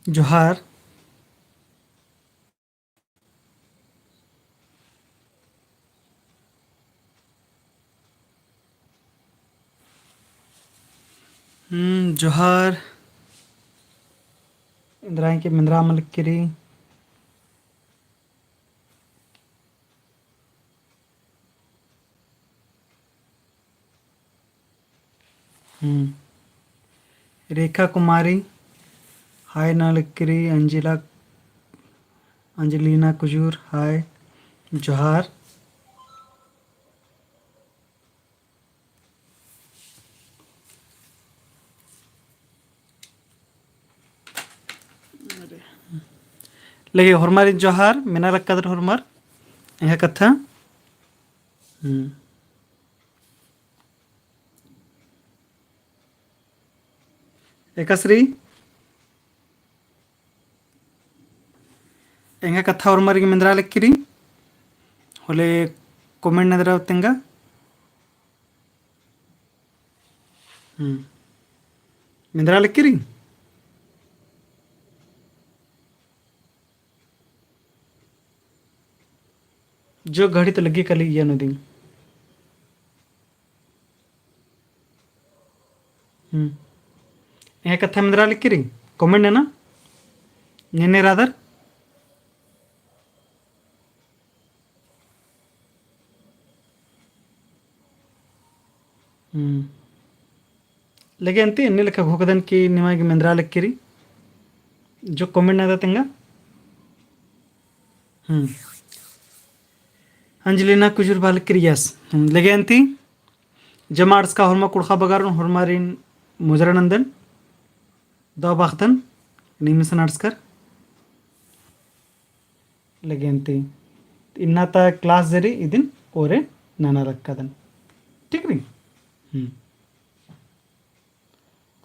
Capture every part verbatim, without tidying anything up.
जोहार। हम्म, जोहार। एन्दरा एंके मेंदरा मल लगी रई। हम्म। रेखा कुमारी, हाय नलकरी, अंजिला, अंजलिना कुजूर, हाय, जोहार। लगे होरमारिन जोहार, मेना लक्कादर होरमर, एंग्है कत्था। हम्म। एकासे रई, एंग्है कत्था होरमर गे मेंदरा लगी रई, होले comment नंदरा तेंगा। हम्म। मेंदरा लगी रई? जो घड़ी तो लग्गी काली इया नू दिम। हम्म। एंग्है कत्था मेंदरा लगी रई? Comment नना। नेने रादर। हम्म। लगे अन्ती, एन्ने लेखा घोखदन कि निमा गे मेंदरा लगी रई। जो comment नंदरा तेंगा। हम्म। अंजलिना कुजूर बआ लगी रई, yes। हम्म, लगे अन्ती, जमा अंड़सका होरमा कुँड़ुख़ बगारिन होरमारिन मुजरा नंदन। दव बअदन, नीम इसन अंड़सकर। लगे अन्ती। इन्ना ता class जे रई इदिन ओरे नना लक्कादन। ठीक रई? हम्म।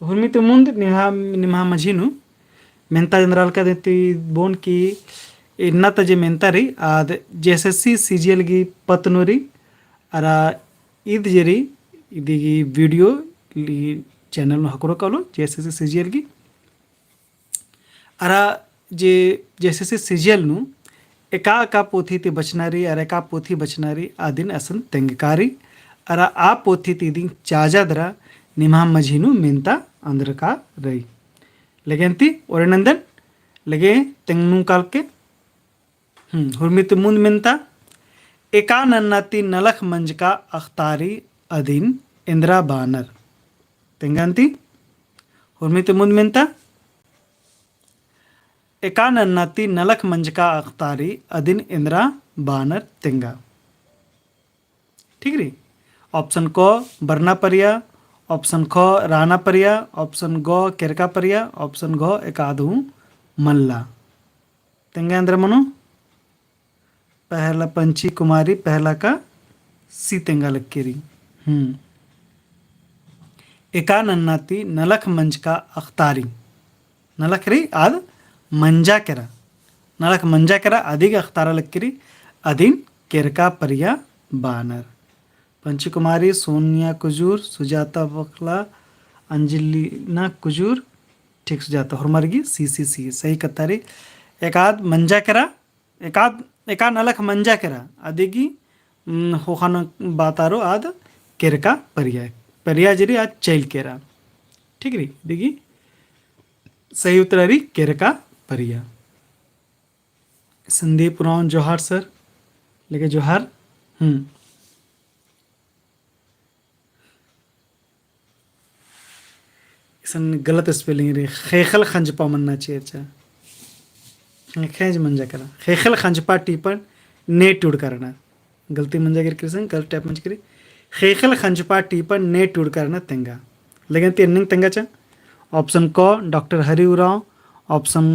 तो हुरमी ती मुन्द निम्है, निम्है मझी नू मेन्ता एन्दरा लक्कादन ती बओन कि इन्ना ता जे मेन्ता रई आद JSSC CGL गही पत्त नू रई। अरा ईद जे रई इदी गही video ली channel नू हकरो कालो JSSC CGL गही। अरा जे JSSC CGL नू एका एका पोथी ती बचना रई, अरा एका पोथी बचना रई, अदिन असन तेंगका रई, अरा आ पोथी ती इदिन चाजा दरा निम्है मझी नू मेन्ता अंदरका रई। लगे अन्ती ओरे नंदन, लगे तेंगनू कालके। हम्म, हुरमी ती मुन्द मेन्ता, एका नन्ना ती नलख मंजका अख़तारई अदिन एन्दरा बानर। तेंगा अन्ती, हुरमी ती मुन्द मेन्ता, एका नन्ना ती नलख मंजका अख़तारई अदिन एन्दरा बानर तेंगा। ठीक रई? Option क बरना परिया, option ख राना परिया, option ग केरका परिया, option घ एकादहू मल्ला। तेंगा एन्दरा मनो? पहला पंची कुमारी, पहला का सी तेंगा लक्की रई। हम्म। एका नन्ना ती नलख मंजका अख़तारई। नलख रई आद मंजा केरा। नलख मंजा केरा अदिगे अख़तारा लक्की रई, अदिन केरका परिया बानर। पंची कुमारी, सोनिया कुजूर, सुजाता बखला, अंजलिना कुजूर, ठीक सुजाता, होरमर गही सी, सी, सी, सही कत्था रई। एकाद मंजा केरा, एकाद, एका नलख मंजा केरा, अदिगी, उम, ख़ोख़ा नू बातारो आद केरका परिया, परिया जे रई आद चइल केरा। ठीक रई, अदिगी सही उत्तर रई केरका परिया। संदीप उराँव जोहार sir, लेके जोहार। हम्म। इसन गलत spelling रई, ख़ेख़ेल ख़ंजपा मन्ना चेरचा। ख़ेंज मंजा केरा। ख़ेख़ेल ख़ंजपा टीपन ने टूड़का रअनर। गलती मंजा केरकी रई, गलत type मंजा केरकी रई। ख़ेख़ेल ख़ंजपा टीपन ने टूड़का रअनर तेंगा। लेकिन ती एन्ने तेंगा चा। Option क डॉक्टर हरि उराँव, option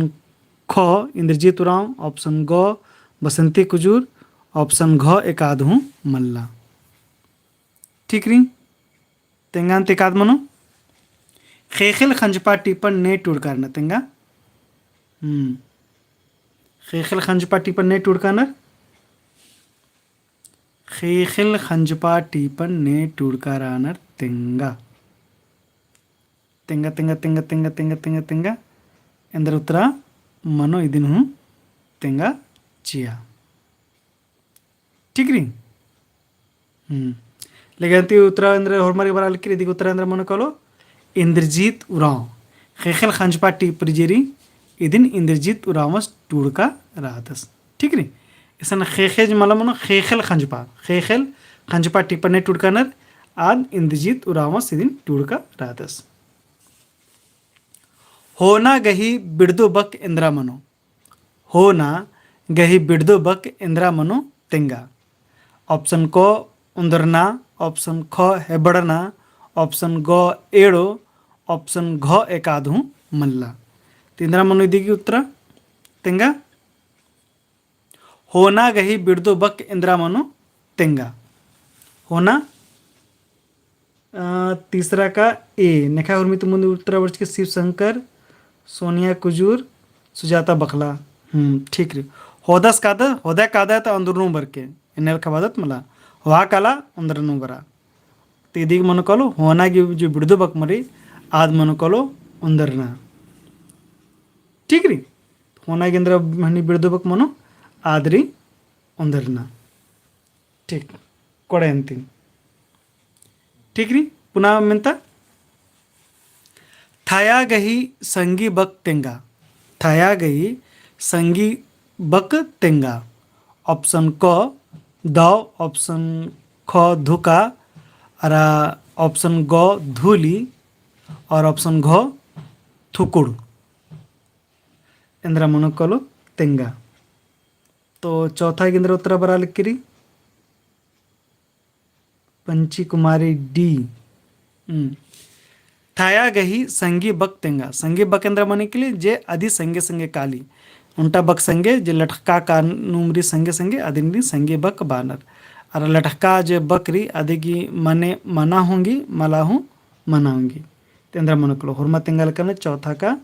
ख इंद्रजीत उराँव, option ग बसंती कुजूर, option घ एकादहू मल्ला। ठीक रई। तेंगा अन्ती एकाद मनो। ख़ेख़ेल ख़ंजपा टीपन ने टूड़का रअनर तेंगा। हम्म। ख़ेख़ेल ख़ंजपा टीपन ने टूड़का रअनर। ख़ेख़ेल ख़ंजपा टीपन ने टूड़का रअनर तेंगा। तेंगा, तेंगा, तेंगा। एन्दरा उत्तरा मनो इदिन हूँ तेंगा चिआ। ठीक रई? हम्म। लेकिन ती उत्तरा एन्दरा होरमर गे बरआ लगी, इदिगे उत्तरा एन्दरा मनो कालो, इंद्रजीत उराँव। ख़ेख़ेल ख़ंजपा टीप रई जे रई, इदिन इंद्रजीत उराँवस टूड़का रअदस। ठीक रई? इसन ख़ेख़ेज मला मनो ख़ेख़ेल ख़ंजपा, ख़ेख़ेल ख़ंजपा टीपन ने टूड़का रअनर, आद इंद्रजीत उराँवस इदिन टूड़का रअदस। होना गही बिड़दो बक एन्दरा मनो। होना गही बिड़दो बक एन्दरा मनो तेंगा। Option क उन्दरना, option ख हेबड़ना, option ग एड़ो, option घ एकाद हूँ मल्ला। तो एन्दरा मनो इदिगे उत्तरा तेंगा। होना गही बिड़दो बक एन्दरा मनो तेंगा। होना, अ, तीसरा का ए, नेखा हुरमी ती मुन्द उत्तरा बरचकी शिव शंकर, सोनिया कुजूर, सुजाता बखला। हम्म, ठीक रई। होदस कादा, होदा कादा ता उन्दरनु बरके, एन्ने लेखा बअदत मला, होआ काला उन्दरनु बरा। तो इदिगे मनो कालो, होना गही जो बिड़दो बक मनी, आद मनो कालो उन्दरना। ठीक रई? होना गही एन्दरा हनी बिड़दो बक मनो, आद रई उन्दरना। ठीक, कोड़े अन्ती। ठीक रई, पुना मेन्ता। थाया गही संगी बक तेंगा। थाया गही संगी बक तेंगा। Option क दव, option ख धुका, अरा option ग धूली, और option घ थुकुड़। एन्दरा मनो कालो तेंगा। तो चौथा गे एन्दरा उत्तरा बरआ लगी रई। पंची कुमारी D। हम्म। थाया गही संगी बक तेंगा। संगी बक एन्दरा मनी काली जे अदी संगे संगे काली। ओन्टा बक संगे जे लटका का नुम रई संगे संगे, अदिन रई संगी बक बअनर। अरा लटका जे बक रई अदिगी मने मना होंगी, मला हूँ मना होंगी। तो एन्दरा मनो कालो, होरमा तेंगा लक्कनर चौथा का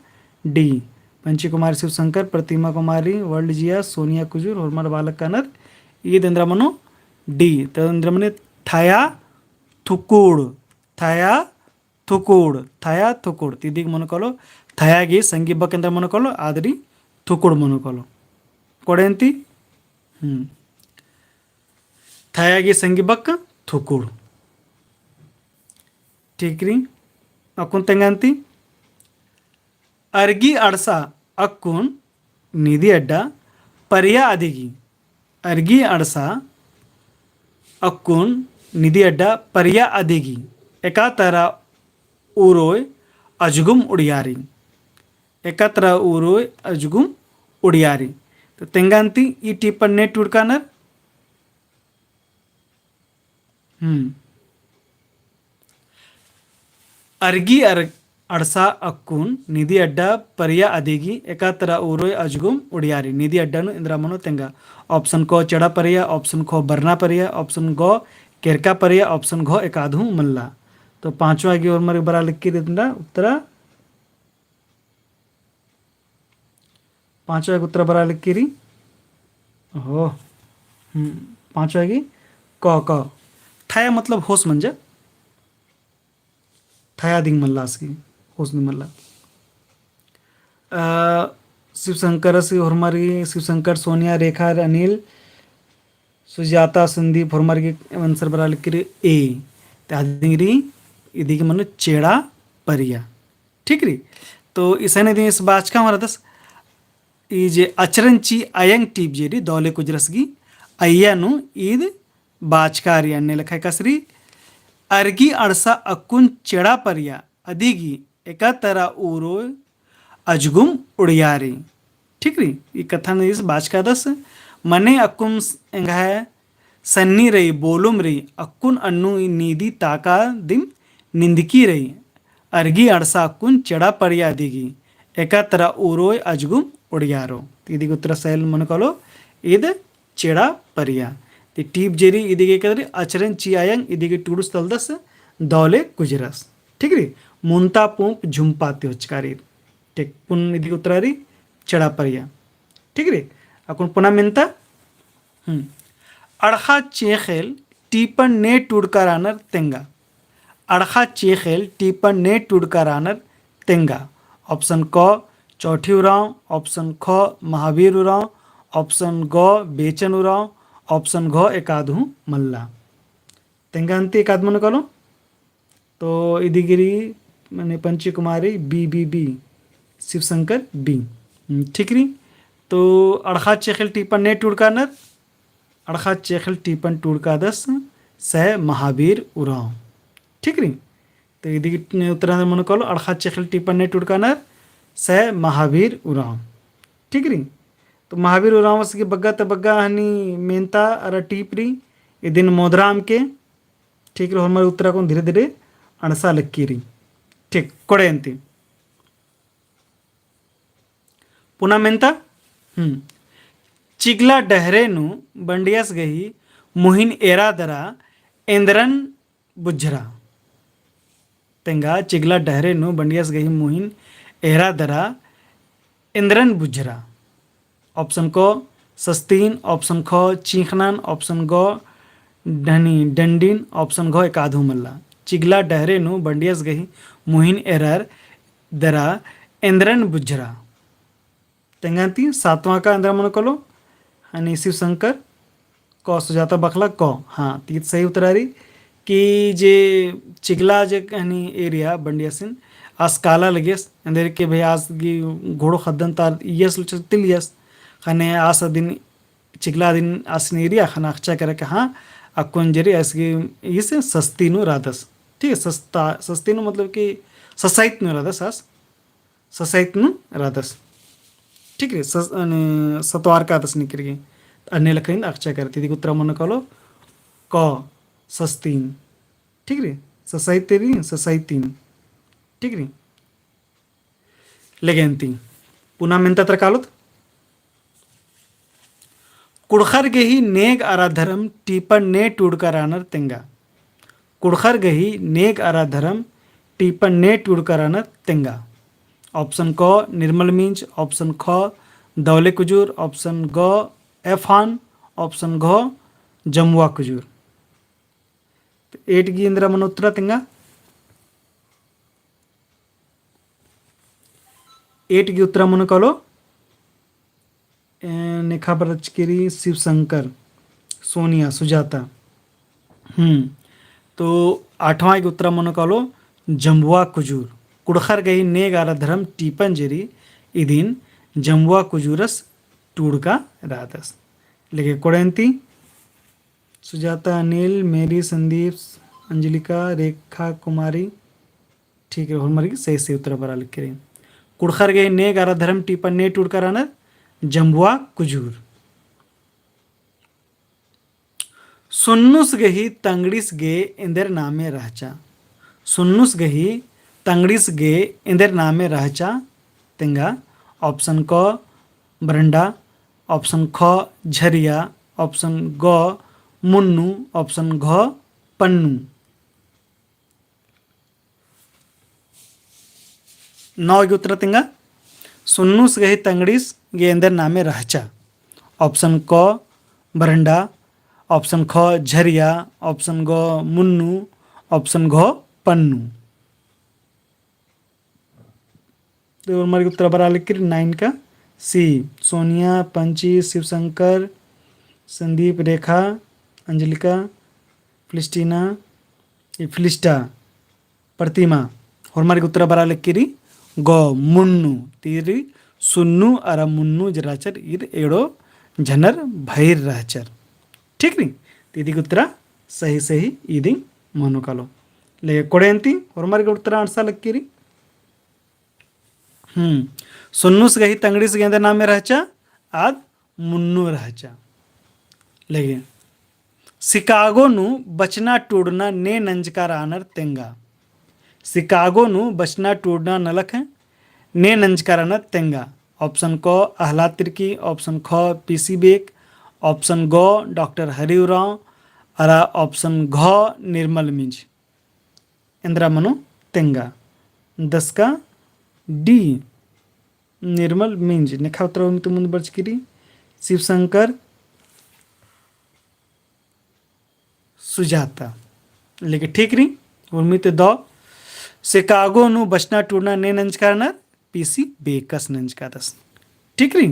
D। पंची कुमारी शिव शंकर, प्रतिमा कुमारी, वर्ल्ड जिया, सोनिया कुजूर, होरमर बआ लक्कनर, ईद एन्दरा मनो D। तो एन्दरा मनी थाया थुकुड़, थाया थुकुड़, थाया थुकुड़। तो इदिगे मनो कालो, थाया गही संगी बक एन्दरा मनो कालो, आद रई थुकुड़ मनो कालो। कोड़े अन्ती? हम्म। थाया गही संगी बक थुकुड़। ठीक रई, अक्कुन तेंगा अन्ती। अरगी अंड़सा अक्कुन निदी अड्डा परिया अदिगी। अरगी अंड़सा अक्कुन निदी अड्डा परिया अदिगी। एका तरा उरोय अजगुम उड़ियारी। एका तरा उरोय अजगुम उड़ियारी। तो तेंगा अन्ती ई टीपन ने टूड़का रअनर। हम्म। अरगी अर-, अंड़सा अक्कुन निदी अड्डा परिया अदिगी एका तरा उरोय अजगुम उड़ियारी। निदी अड्डा नू एन्दरा मनो तेंगा। Option क चेड़ा परिया, option ख बरना परिया, option ग केरका परिया, option घ एकाद हूँ मल्ला। तो पाँचवा गे होरमर बरआ लगी रई एन्दरा उत्तरा। पाँचवा गे उत्तरा बरआ लगी रई। ओहो। हम्म, पाँचवा गे क, क। थाया मतलब होस मंजा। थाया दिंग मल्ला असगी, होस दिंग मल्ला। अ, शिव शंकर से होरमर गे, शिव शंकर, सोनिया, रेखा, अनिल, सुजाता, संदीप, होरमर गे answer बरआ लगी रई A। ते अदिंग रई, इदिगे मनो चेड़ा परिया। ठीक रई? तो इसन इदिन ईस बाचका हमारा दस, ई जे अचरन ची अयंग टीप जे रई, दौले कुजरस गही अइय्या नू ईद बाचका रई। अन्ने लेखा एकासे रई, अरगी अंड़सा अक्कुन चेड़ा परिया अदिगी एका तरा उरोय अजगुम उड़ियारी। ठीक रई? ई कत्थन ईस बाचका दस, मने अक्कुन एंग्है सन्नी रई, बोलुम रई, अक्कुन अन्नु निदी ताका दिम निंदकी रई, अरगी अंड़सा अक्कुन चेड़ा परिया अदिगी, एका तरा उरोय अजगुम उड़ियारो। तो इदिगे उत्तरा सैल मनो कालो, ईद चेड़ा परिया। ते टीप जे रई इदिगे कदरी अचरन ची अयंग इदिगे टूड़ुस तलदस दौले कुजरस। ठीक रई? मुन्ता पूंप झुम्पा ती होचका रई। ठीक, पुन इदिगे उत्तरा रई चेड़ा परिया। ठीक रई? अक्कुन पुना मेन्ता। हम्म। अड़खा चेखेल टीपन ने टूड़का रअनर तेंगा। अड़खा चेखेल टीपन ने टूड़का रअनर तेंगा। Option क चौठी उराँव, option ख महावीर उराँव, option ग बेचन उराँव, option घ एकाद हूँ मल्ला। तेंगा अन्ती एकाद मनो कालो। तो इदिगिरी मने पंची कुमारी B, B, B, शिवशंकर B। हम्म, ठीक रई। तो अड़खा चेख़ेल टीपन ने टूड़का नर, अड़खा चेख़ेल टीपन टूड़कादस सै महावीर उराँव। ठीक रई। तो इदिगिरी उत्तरा मनो कालो, अड़खा चेख़ेल टीपन ने टूड़का नर सै महावीर उराँव। ठीक रई। तो महावीर उराँवस गे बग्गा ता बग्गा हनी मेन्ता अरा टीप रई, इदिन मोदराम के। ठीक रई, होरमर उत्तरा कुन धीरे धीरे अंड़सा लक्की रई। ठीक, कोड़े अन्ती। पुना मेन्ता, हम्म। चिगला डहरे नू बंडियस गही मुहिन एरा दरा एन्दरन बुझरा। तेंगा चिगला डहरे नू बंडियस गही मुहिन एरा दरा एन्दरन बुझरा। Option क सस्तीन, option ख चींख़नन, option ग ढनी डंडिन, option घ एकाद हूँ मल्ला। चिगला डहरे नू बंडियस गही मुहिन एरा दरा एन्दरन बुझरा। तेंगा अन्ती सातवाँ का एन्दरा मनो कालो, हनी शिवशंकर, क सुजाता बखला क। हाँ, तीत सही उत्तरा रई कि जे चिगला जे हनी area बंडियासिन आस काला लगियस, एन्देर के भई आस गी घोड़ो ख़द्दन तार इयस लुचर तिलियस, ख़ने आस अदिन चिगला अदिन आसिन area ख़ने अख़चा केरा के हाँ, अक्कुन जे रई आस गी इस सस्ती नू रअदस। ठीक है, सस्ता, सस्ती नू मतलब कि ससाइत नू रअदस आस। ससाइत नू रअदस। ठीक रई, सस-, अने सतवार कादस निकरी गे। अन्ने लखइन अख़चा केरा, इदिगी उत्तरा मनो कालो क, सस्तीन। ठीक रई, ससाइत रई, ससाइतिन। ठीक रई। लेगे अन्ती पुना मेन्ता तरा कालोत। कुँड़ुख़र गही नेग अरा धरम टीपन ने टूड़का रअनर तेंगा। कुँड़ुख़र गही नेग अरा धरम टीपन ने टूड़का रअनर तेंगा। Option क निर्मल मिंज, option ख दौले कुजूर, option ग एफान, option घ जमुआ कुजूर। तो एट गी एन्दरा मनो उत्तरा तेंगा। एट गी उत्तरा मनो कालो, ए, नेखा बरचकी रई शिवशंकर, सोनिया, सुजाता। हम्म, तो आठवाँ गी उत्तरा मनो कालो, जम्बुआ कुजूर। कुँड़ुख़र गही नेग अरा धरम टीपन जे रई, इदिन जम्बुआ कुजूरस टूड़का रअदस। लेगे कोड़े अन्ती, सुजाता, अनिल, मेरी, संदीप, अंजलिका, रेखा कुमारी। ठीक रई, होरमर गी सही सही उत्तरा बरआ लगी रई। कुँड़ुख़र गही नेग अरा धरम टीपन ने टूड़का रअनर जम्बुआ कुजूर। सुन्नुस गही तंगड़िस गे एन्देर नामे रहचा। सुन्नुस गही तंगड़िस गे एन्देर नामे रहचा तेंगा। Option क बरंडा, option ख झरिया, option ग मुन्नू, option घ पन्नू। नौ गी उत्तरा तेंगा, सुन्नुस गही तंगड़िस गे एन्देर नामे रहचा। Option क बरंडा, option ख झरिया, option ग मुन्नू, option घ पन्नू। तो होरमर गी उत्तरा बरआ लगी रई nine का C, सोनिया, पंची, शिवशंकर, संदीप, रेखा, अंजलिका, फिलिस्टीना, ई फिलिस्टा, प्रतिमा। होरमर गी उत्तरा बरआ लगी रई ग मुन्नू। ती रई सुन्नू अरा मुन्नू जे रहचर ईर एड़ो झनर भइर रहचर। ठीक रई? ती इदी गी उत्तरा सही सही इदिंग मनो कालो। लेगे कोड़े अन्ती होरमर गी उत्तरा अंड़सा लगी रई। हम्म, सुन्नुस गही तंगड़िस गे एन्देर नामे रहचा, आद मुन्नू रहचा। लेगे, शिकागो नू बचना टूड़ना ने नंजका रअनर तेंगा। शिकागो नू बचना टूड़ना नलख ने नंजका रअनर तेंगा। Option क अहलाद तिर्की, option ख पीसी बेक, option ग डॉक्टर हरि उराँव, अरा option घ निर्मल मिंज। एन्देर मनो तेंगा। दस का D, निर्मल मिंज। नेखा उत्तरा उर्मी ती मुन्द बरचकी रई शिवशंकर, सुजाता। लेगे ठीक रई, उर्मी ती द, शिकागो नू बचना टूड़ना ने नंजका रअनर टीसी बेकस नंजकादस। ठीक रई?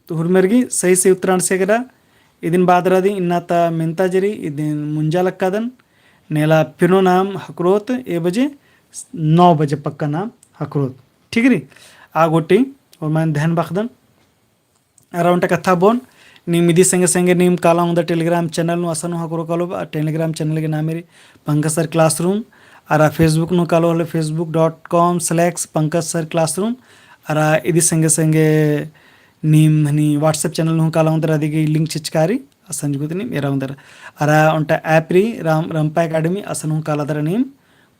तो हुरमेर गे सही सही उत्तर अंड़से केरा। इदिन बादरा दी इन्ना ता मेन्ता जे रई, इदिन मुंजा लक्कादन। नेला फिर नू नाम हकरोत, ए बजे, नौ बजे पक्का नाम हकरोत। ठीक रई? आ गूटी होरमारिन ध्यान बअदन। अरा ओन्टा कत्था बओन, नीम इदी संगे संगे नीम काला ओंगदर Telegram channel नू, असन हूँ हकरो कालो, आ Telegram channel गे नामे रई पंकज sir classroom। अरा Facebook नू कालो होले facebook dot com slash pankaj sir classroom। अरा इदी संगे संगे नीम हनी WhatsApp channel नू काला ओंगदर, अदी गे link चिचका रई, असन जुगुत नीम एरा ओंगदर। अरा ओन्टा app रई राम, रंपा Academy, असन हूँ कालादर नीम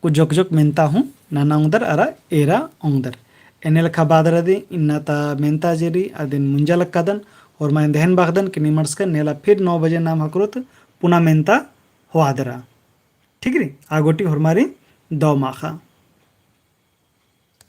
कुजोक जोक मेन्ता हूँ नना ओंगदर अरा एरा ओंगदर। एन्ने लेखा बादरा दी इन्ना ता मेन्ता जे रई अदिन मुंजा लक्कादन, होरमारिन ध्यान बअदन कि नीम अंड़सकन नेला फिर नौ बजे नाम हकरोत पुना मेन्ता होआदरा। ठीक रई? आ गूटी होरमारिन दव माखा।